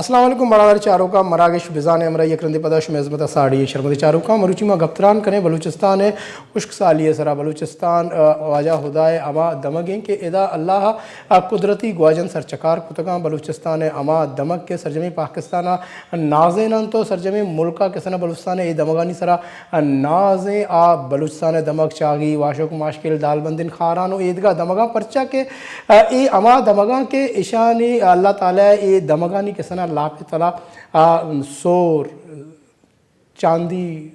السلام علیکم، برادر چاروکاں، مراگش بزان ءِ ہمراہی یک رندے پدا شمئے ہزمت ءَ ساڑی ایں۔ شرمندیں چاروکاں، مروچی ما گپتران کنیں بلوچستان ءِ خشک سالی ءِ سرا۔ بلوچستان، ءَ، واجہ ہدا ءِ ہما دمگ ایں کہ ادا اللہ ءَ قدرتی گواجن سرچکار کتگاں۔ بلوچستان ءِ ہما دمگ کہ سرجمیں پاکستان ءَ نازین انت و سرجمیں ملک ءَ کسنا بلوچستان ءِ اے دمگانی سرا نازیں، آ بلوچستان ءِ دمگ چاگی، واشک، ماشکل، دالبندن، خاران و ایدگہ دمگاں، پرچا کہ، ءَ، اے ہما دمگاں کہ اشانی اللہ تعالی ءَ اے دمگانی کسنا لاپ تلا، ءَ، سور، چاندی،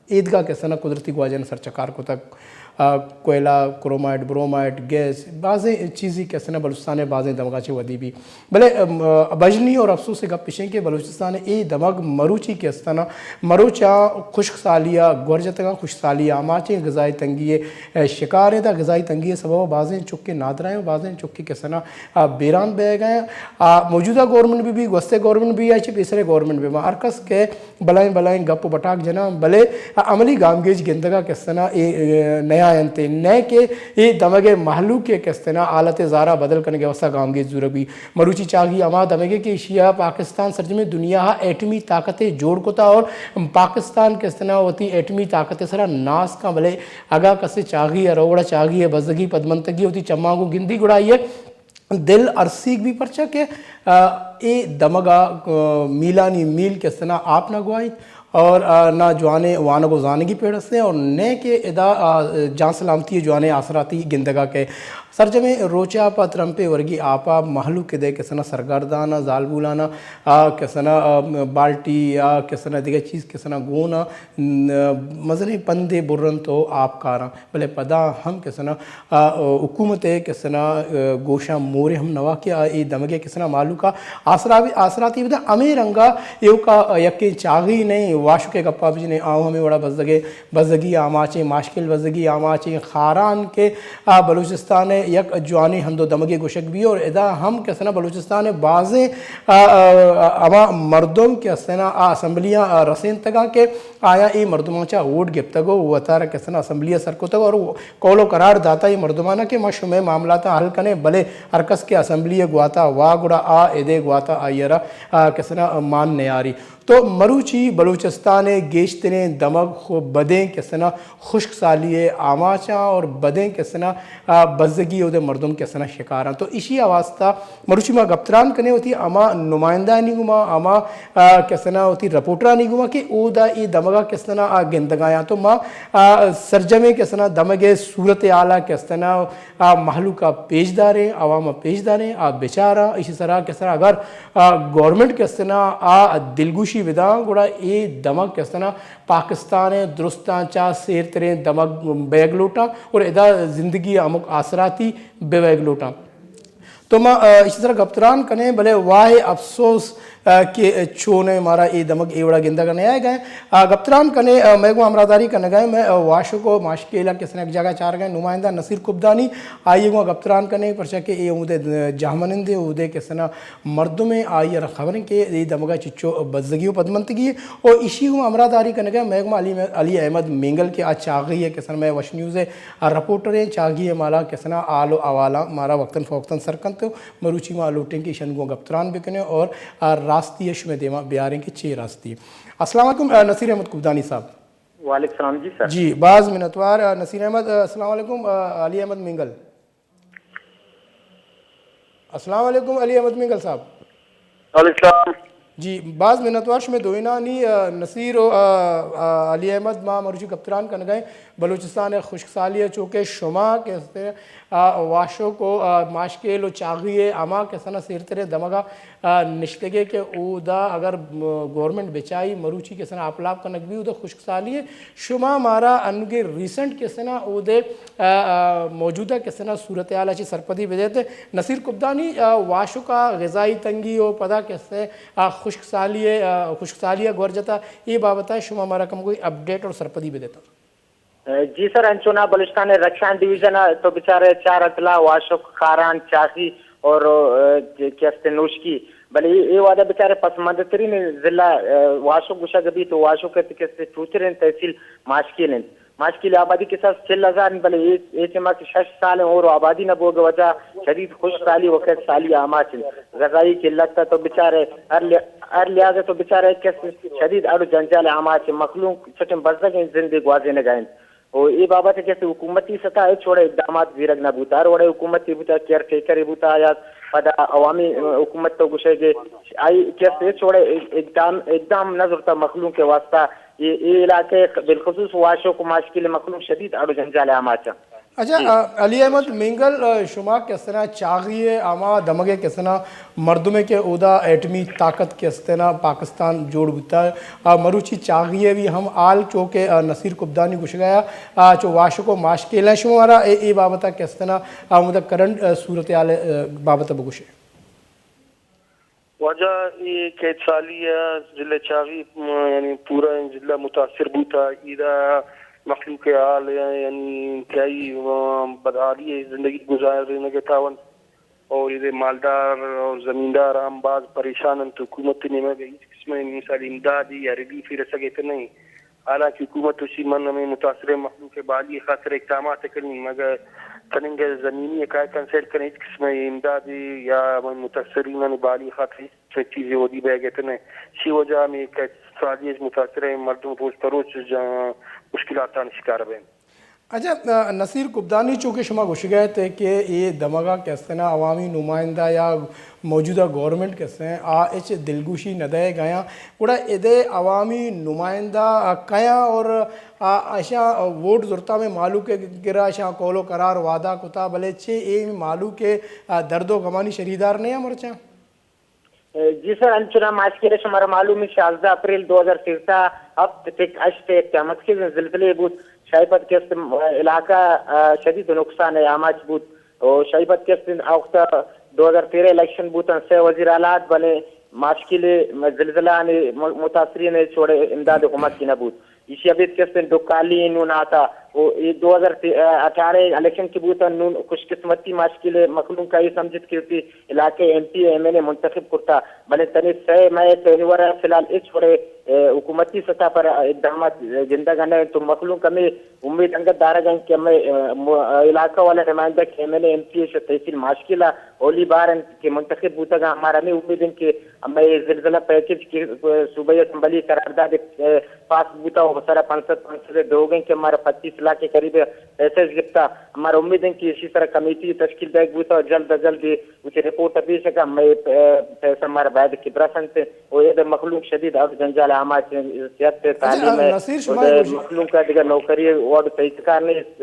ایدگہ کسنا قدرتی گواجن سرچکار کتگ۔ ءَ، کوئلہ، کرومائٹ، برومائٹ، گیس، بازیں چیزی کسنا بلوچستان ءِ بازیں دمگاں چہ ودی بی۔ بلے، ام، بژنی اور افسوس ءِ گپ اش انت کہ بلوچستان ءِ اے دمگ مروچی کہ استنا، مروچاں خشک سالی ءَ گور جتگاں، خشک سالی ءِ آماچیں، غذائی تنگی ءِ، ءَ، شکار انت۔ غذائی تنگی ءِ سبب ءَ بازیں چکے نادراہ ایں، بازیں چکے کہ استنا، آ، بیران بہ گئے۔ آ، موجودہ گورنمنٹ بہ بی، گوستیں گورنمنٹ بہ بی، یا چہ پیسریں گورنمنٹ بہ بی، ہر کس کہ بلائیں بلائیں گپ و بٹاک جناں، بلے عملی گامگیج گندگا کسنا اے، اے، نیا انت، نئے کہ اے دمگ ءِ مہلوک ءِ کسنا حالت زارا بدل کنگ ءِ واسطہ گامگیج زورگ بی۔ مروچی چاگی ہما دمگے کہ ایشیا پاکستان سرجمیں دنیا ءَ ایٹمی طاقتے جوڑ کتا اور پاکستان کسنا وتی ایٹمی طاقت ءِ سرا ناز کن، بلے اگاں کسے چاگی ءَ رو گڑا چاگی ءِ بزگی پدمنتگی وتی چماں گوں گندی گڑا آئی ءِ دل ارسیگ بی، پرچا کہ، آ، اے دمگا، آ، میلانی میل کسنا آپ نہ گوائی اور، آ، نہ جوانیں وانگ و زانگی پیڑ ہستیں اور نئے کہ ادا، آ، جان سلامتی جوانیں آسراتی گندگا کہ سرجمیں روچا پہ ترمپے ورگی آپا مہلوک دے کسنا سرگردانا، زالبولانا، آ، کسنا، آ، بالٹی یا کسنا دگہ چیز کسنا گونا، ن-، مزنیں پندے برنت و آپ کاراں۔ بلے پدا ہم کسنا، آ، حکومت ءِ کسنا، آ، گوشاں مورے ہم نوا کہ آ اے دمگ ءِ کسنا مہلوک ءَ آسرا-، آسراتی بداں۔ ہمے رنگا ایوکا یکیں چاگی نئیں، واشک ءِ گپا بجنیں، آ ہمے وڑا بزگ ءِ، بزگی آماچیں، ماشکل بزگی آماچیں، خاران کہ آ بلوچستان ءِ یک جوانیں ہند و دمگے گوشگ بی اور ادا ہم کسنا بلوچستان ءِ بازیں، آ، آ، ہما مردم کہ استنا آ اسمبلیاں، آ، رسینتگاں کہ آیاں اے مردماں چہ ووٹ گپتگ و وتارا کسنا اسمبلی ءَ سر کتگ اور قول و قرار داتا اے مردمانا کہ ما شمئے معاملاتاں حل کنیں، بلے ہر کس کہ اسمبلی ءِ گواتا وا گڑا آ ادے گواتا آئی ءَ را، آ، کسنا مان نیاری۔ تو مروچی بلوچستان ءِ گیشتریں دمگ خو بدیں کسنا خشک سالی ءِ آماچاں اور بدیں کسنا، آ، بزگی اودے مردم کسنا شکاراں۔ تو ایشی ءِ واسطہ مروچی ما گپتران کنیں وتی ہما نمائندہانی گوما، ہما، آ، کسنا وتی رپورٹرانی گوما کہ اودا اے دمگا کسنا آ گندگایاں۔ تو ما، آ، سرجمیں کسنا دمگ ءِ صورتحالا کسنا آ مہلوکا پیش داریں، عواما پیش داریں، آ بچاراں، ایشی سرا کسنا اگر، آ، گورنمنٹ کسنا آ دلگوشی بداں، گڑا اے دمگ کسنا پاکستان ءِ درستاں چہ سیرتریں دمگ بیگ لوٹاں اور ادا زندگی ءِ ہمک آسراتی بہ بیگ لوٹاں۔ تو ما، آ، ایشی سرا گپتران کنیں، بلے واہ افسوس، آ، کہ چونیں مارا اے دمگ اے وڑا گندگ ءَ نیائیگ ءَ۔ آ، گپتران کنیں، آ، مئے گوں ہمراہداری کنگ ءَ، مئے، آ، واشک و ماشکیل ءَ کسنا یک جاگہ چارگ ءَ نمائندہ نصیر کبدانی، آئی ءَ گوں گپتران کنیں، پرچا کہ اے اودے جہمنندے، اودے کسنا مردمے، آئی ءَ را خبر انت کہ اے دمگ ءَ چچو بزگی و پدمنتگی و ایشی گوں ہمراہداری کنگ ءَ مئے گوں علی، علی احمد مینگل کہ آ چاغی ءِ کسنا مئے وش نیوز ءِ رپورٹر ایں، چاگی ءِ مالا کسنا حال و احوالاں مارا وقتاً فوقتاً سر کنت و مروچی ما لوٹیں کہ ایشان گوں گپتران بکنیں اور آ راستی ءَ شمئے دیما بیاریں کہ چے راستی۔ السلام علیکم، آ، نصیر احمد کبدانی صاحب۔ وعلیکم السلام جی سر۔ جی، باز منتوار، آ، نصیر احمد، آ، السلام علیکم، آ، علی احمد مینگل۔ السلام علیکم علی احمد مینگل صاحب۔ وعلیکم السلام۔ جی، باز منتوار شمئے دوئینانی، آ، نصیر و، آ، آ، علی احمد، ما مروچی گپتران کنگا ایں بلوچستان ءِ خشک سالی ءَ، چوکہ شما کہ استیں، آ، واشک و، آ، ماشکیل و چاغی ءِ ہما کسنا سیرتریں دمگا، آ، نشتگے کہ اودا اگر، م-، گورنمنٹ بچائی مروچی کسنا آپلاپ کنگ بی اودا خشک سالی ءَ، شما مارا انوگیں ریسنٹ کسنا اودے، آ، آ، موجودہ کسنا صورتحال ءَ چہ سرپدی بدیت۔ نصیر کبدانی، آ، واشک ءَ غذائی تنگی و پدا کسے، آ، خشک سالی ءَ، آ، خشک سالی ءَ گور جتا، اے بابت ءَ شما مارا کمگوئی اپڈیٹ اور سرپدی بدیت۔ جی سر، انچو نا بلوچستان ءِ رکشان ڈویژن ءَ تو بچارے چار اضلاع واشک، خاران، چاخی اور، آ، کہ است نوشکی، بلے اے، اے وہدا بچارے پسماندہ ترین ضلع، آ، واشک گوشگ بیت و واشک ءِ کہ است ٹوترین تحصیل ماشکیل انت۔ ماشکیل آبادی کساس چل ہزار انت، بلے اے، اے ٹیما کہ شش سال ہیں اور آبادی نہ بوگ وجہ شدید خشک سالی و کیت سالی آماچ انت۔ غذائی قلت تو بچارے ہر لح-، ہر لحاظ تو بچارے کس شدید اڑ و جنجال آماچ انت۔ مخلوق چٹیں بزگ انت، زندے گوازینگ انت۔ و اے بابت کہ حکومتی سطح ہچ وڑے اقدامات زیرگ نہ بوتا۔ ہر وڑے حکومتی بوتا، کیئر ٹیکر بوتا یا پدا عوامی حکومت تو گوشے کہ آئی کہ ہچ وڑے اقدام، اقدام نہ زرتا مخلوق کے واسطہ۔ اے، اے علاقے بالخصوص واشک و ماشکیل مخلوق شدید اڑ و جنجال آماچ انت۔ اچھا، جی۔ آ، علی احمد مینگل، آ، شما کس طرح چاغی ہے، ہما دمگے کس طرح مردمے کہ اودا ایٹمی طاقت کس طرح پاکستان جوڑ بوتا، آ، مروچی چاغی ہے بھی ہم حال چو کہ، آ، نصیر کبدانی گشگایا، آ، چو واشک و ماشکیل ہیں، شما را اے، اے بابتا کس طرح، آ، مطلب کرنٹ، آ، صورتحال، آ، بابت بگوشے۔ واجہ اے کیت سالی ء ضلع چاغی، م، یعنی پورا ضلع متاثر بوتا۔ ایدا مخلوق حال یعنی انتہائی، م، بدحالی زندگی گزارینگ ء تاوند اور ایدے مالدار اور زمیندار ہم باز پریشان انت۔ حکومت نیمگ ء ہیچ قسم مثال امدادی یا ریلیفی رسگ ء نہیں۔ حالانکہ حکومت وشی من ہمیں متاثرین مخلوق ء بحالی خاطر اقدامات کنی، مگر تننگ زمینی کائے کنسیڈ کنے ہیچ قسم امدادی یا ہمیں متاثرین بحالی خاطر ہیچ چیزی ودی بیگ اتنے۔ شی وجہ ہمیں کہ سالی متاثرین مردم روز پہ روز جا-، مشکلاتان شکار بین۔ اچھا، نصیر کبدانی چونکہ شما گوشگا ات کہ اے دمگا کہ استنا عوامی نمائندہ یا موجودہ گورنمنٹ کسیں آ ہچ دلگوشی نہ دئیگ ء آیاں، گڑا ادے عوامی نمائندہ کیاں اور آ، اشاں ووٹ زرتا میں مالو کے گرا اشاں قول و قرار وعدہ کتا، بلے چے اے مالو کے، آ، درد و غمانی شریدار نہیں مرچاں؟ جی سر، انچنا ماشکل شمارا معلوم ہے، شانزدہ اپریل دو ہزار سیزدہ ہفت ٹک ہشت ء کہ ہمسکیں زلزلے بوت، شاہی پد کست علاقہ، آ، شدید نقصان ء آماچ بوت۔ و شاہی پد کست آ وقت دو ہزار تیرہ الیکشن بوتن، سے وزیر حالات بلے ماشکل زلزلہ نے م-، متاثرین چوڑے امداد و کمک کی نہ بوت۔ ایشی ابید کست ڈکالی نون آتا و اے دو ہزار اٹھارہ الیکشن کی بوتن، نون خوش قسمتی ماشکل مخلوق کا یہ سمجھت کہ علاقے ایم پی اے، ایم این اے منتخب کرتا، بلے تنی سئے مئے تنی ورا فی الحال ہچ وڑے، اے، حکومتی سطح پر اقدامات، اے، گندگ نہ انت۔ تو مخلوق ہمیں امید انگت دارگ انت کہ ہمیں، اے، م-، علاقہ والا نمائندہ کہ ایم این اے، ایم پی اے شہ تحصیل ماشکیلا اولی بار انت کہ منتخب بوتگ، ہمارا ہمیں امید انت کہ ہمیں یہ زلزلہ پیکج کہ، اے، صوبائی اسمبلی قرارداد، اے، پاس بوتا و سرا پنچ سد، پنچ سد دوگیں کہ ہمارا پچیس لاکھ کے قریب پیسہ گپتا۔ ہمارا امید انت کہ اسی طرح کمیٹی تشکیل دیگ بوتا و جلد از جلد وتی رپورٹ پیش کن، مئے پ-، پیسہ مارا باید کہ برسنت و اے مخلوق شدید اڑ جنجال آماچ، صحت، اچھا، تعلیم، نصیر، شما اے گوشی مخلوق دگہ نوکری وڑ تیتکار نیست،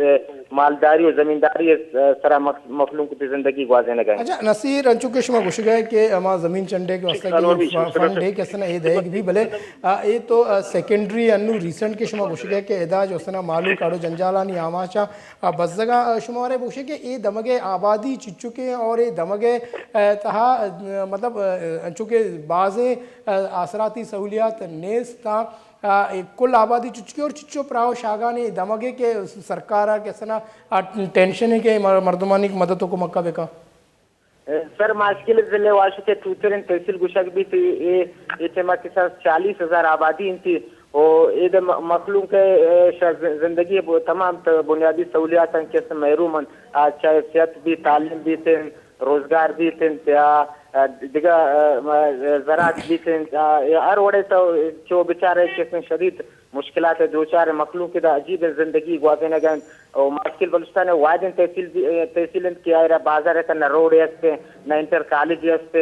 مالداری و زمینداری سرا مخ-، مخلوق تی زندگی گوازینگ ء۔ اچھا، نصیر، انچو کہ شما گوشگ ء کہ ہما زمین چنڈے کہ واسطہ کہ فنڈ ہے کہ اسنا اے دئیگ بھی، بلے، آ، اے تو، آ، سیکنڈری انو ریسنٹ کہ شما گوشگ ء کہ ادا جو اسنا مالو کاڑو جنجالانی آماچا آ، بزگاں، آ، شما ورے بگوشے کہ اے دمگ ء آبادی چچکیں اور اے دمگ ء، آ، تہا، آ، مطلب، آ، انچو کہ بازیں، آ، آسراتی سہولیات نیست آں، آ، اے کل آبادی چچکیں اور چچو پراہ و شاگان اے دمگ ء کہ سرکار ء کسنا، آ، ٹینشن ہے کہ مر-، مردمانی مدد و کمک ء بکا۔ سر، ماشکل ضلع واشک ء توتریں تحصیل گوشگ بیت، اے، اے ٹائم ء کساس چالیس ہزار آبادی انت و اے م-، مخلوق ء، اے، شہ ز-، زندگی ء ب-، تمام ت-، بنیادی سہولیات انت کہ است محروم انت، آ، چاہے صحت بیت، تعلیم بیت انت، روزگار بیت انت یا، آ، دگہ، آ، م-، زراعت بیت انت، آ، یا ہر وڑے تو چو بچارے کہ شدید مشکلات ء دوچار مخلوق دا عجیب زندگی گوازینگ انت۔ و ماسکل بلوچستان ء واحدیں تحصیل بی-، تحصیل انت کہ آئرا بازار ء نہ روڈے است، نہ انٹر کالجے است،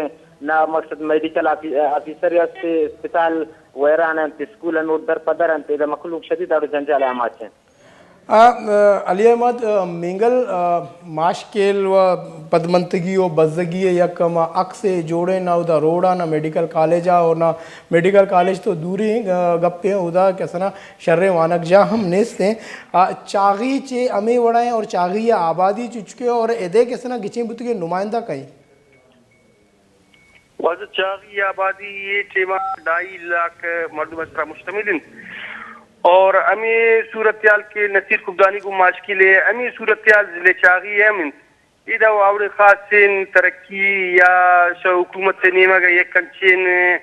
نہ مقصد میڈیکل آفی-، آفیسرے است، اسپتال ویران انت، اسکول انوٹ در پدر انت، ادا مخلوق شدید اڑ جنجال آماچ انت۔ آ، آ، علی احمد، آ، مینگل، آ، ماشکیل و پدمنتگی و بزگی ء یک ہما عکسے جوڑیں، نہ اودا روڈ آ، نہ میڈیکل کالج آ، اور نہ میڈیکل کالج تو دوری، آ، گپے اودا کسنا شریں وانگجاہ ہم نیست ایں۔ آ، چاغی چے ہمے وڑا ایں اور چاغی ء آبادی چچکے اور ادے کسنا گچین بوتگیں نمائندہ کئیں؟ واجہ، چاغی آبادی اے ٹیما ڈھائی لاکھ مردم سرا مشتمل انت اور ہمے صورتحال کہ نصیر کبدانی گوں ماشکیل ہے، ہمے صورتحال ضلع چاغی ہم انت۔ ادا و اوڑے خاصیں ترقی یا شہ حکومت ء نیمگ ء یک انچیں،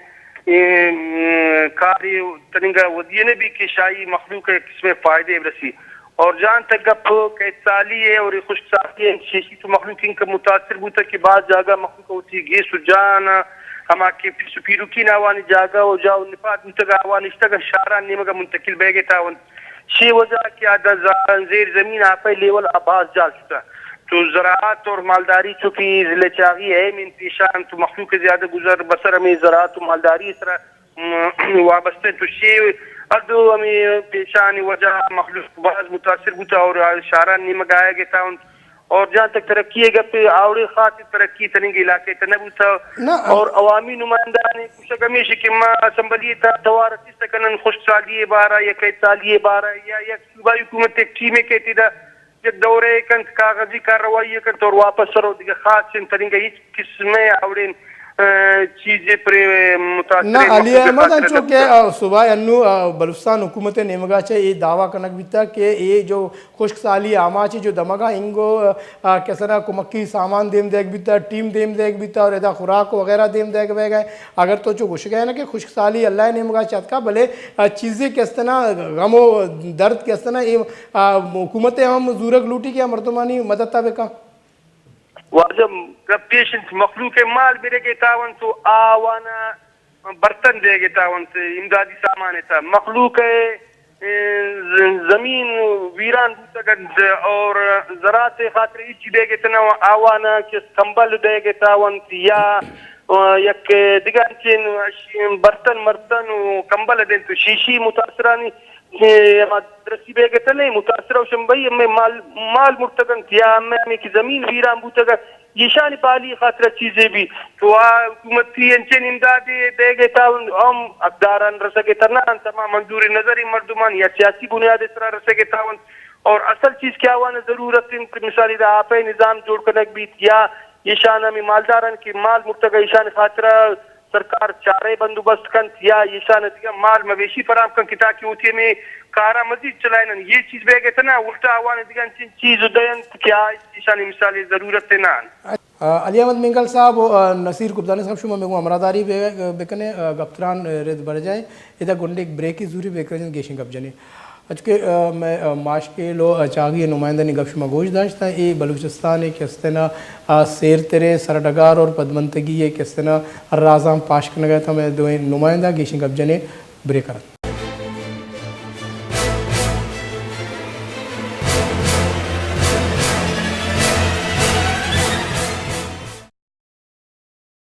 اے، م، کارے تننگا ودی نہ بی کہ شاہی مخلوق ء قسم فائدے برسی۔ اور جان تک گپ قید سالی ہے اور خشک سالی ہے، شیشی تو مخلوق ان کا متاثر بوتا کہ بعض جاگہ مخلوق ہوتی گیس و جان، ہما کہ پیس و پیروکین آوانی جاگہ و جا و نپاد بوتگ آوان اشتگ شاران نیمگا منتقل بیگے تاون۔ شی وجہ کہ آ دا ز-، زیر زمین آپے لیول آ باز جال شتا۔ تو زراعت اور مالداری چونکہ ضلع چاغی اہم ان پیشان تو مخلوق زیادہ گزر بسر ہمیں زراعت و مالداری سرا م-، وابستہ تو شی ادو ہمیں پیشانی وجہ مخلوق باز متاثر بوتا اور شاران نیمگ آیا گے تاون۔ اور جہاں تک ترقی ہے گپ آوڑے خاص ترقی تننگ علاقے تہ نہ بوتا۔ نہ۔ اور عوامی نمائندہ نے کوشک ہمیش کہ ما اسمبلی تا توار چیز کنن خشک سالی بارہ یا قید سالی بارہ یا یک صوبائی حکومت ایک ٹیم کے تیدا یک دورے کنت، کاغذی کارروائی کنت اور واپس سرو دیگہ خاص چن تننگ ہیچ قسم آوڑین، آ، چیزے پر متاثر نہ، علی احمد انچو کہ، آ، صوبہ انو، آ، بلوچستان حکومت نیمگا چہ اے دعویٰ کنگ بیتا کہ اے جو خشک سالی آماچ جو دمگا انگو، آ، کسنا کمکی سامان دیم دیگ بیتا، ٹیم دیم دیگ بیتا اور ادا خوراک وغیرہ دیم دیگ بیگا۔ اگر تو چو گوشگا ہے نا کہ خشک سالی اللہ نیمگا چتکا، بلے، آ، چیزے کستنا غم و درد کستنا اے، آ، حکومت ہم زورگ لوٹی کہ مردمانی مدد تا بکا۔ واجہ گپ پیش انت، مخلوق مال برگے تاون تو آوانا برتن دیگے تاون تے امدادی سامان تا مخلوق ء، ز-، زمین ویران بوتگ انت اور زراعت خاطر ہچ دیگے تنا آوانا کہ کمبل دیگے تاون یا، آ، یک دگہ انچین برتن مرتن و کمبل دینت تو شیشی متاثرانی کہ ہما درسی بیگ ء تنے متاثر و شمبئی ہمے مال، مال مرتگ انت یا ہمے ہمے کہ زمین ویران بوتگ انت، ایشانی بالی خاطر چیزے بی تو آ حکومتی انچین امدادے دیگ ء تاون ہم حقداران رسگ ء تنا انت، ہما منظور نظری مردمان یا سیاسی بنیاد ء سرا رسگ ء تاون۔ اور اصل چیز کہ آوان ضرورت انت، مثال ادا آپ ء نظام جوڑ کنگ بیت یا ایشان ہمے مالداران کہ مال مرتگ ء ایشان خاطر سرکار چارہ بندوبست کنت یا ایشان دگہ مال مویشی فراہم کنت کہ تاکہ وتی ہمے کارا مزید چلائینن۔ یہ چیز بیگ ء تنا الٹا آوان دگہ انچین چیز دینت کہ آ ایشانی مثال ضرورت نہ انت۔ آ، علی احمد مینگل صاحب و، آ، نصیر کپتانی صاحب شما میگو ہمراہداری بے-، بکنے، آ، گپتران، آ، رد برجائیں۔ ادا گنڈے ایک بریکی زوری بکرجن گیشیں گپ جنیں۔ اچھا کہ، آ، میں، آ، ماشکیل و، آ، چاغی نمائندہ نی گپ شما گوش داشتہ۔ اے بلوچستان ء کہ استنا، آ، سیر ترے سرڈگار اور پدمنتگی ء کہ استنا رازاں پاش کنگ ء تہ میں دوئیں نمائندہ گیشیں گپ جنے بریک ء رند۔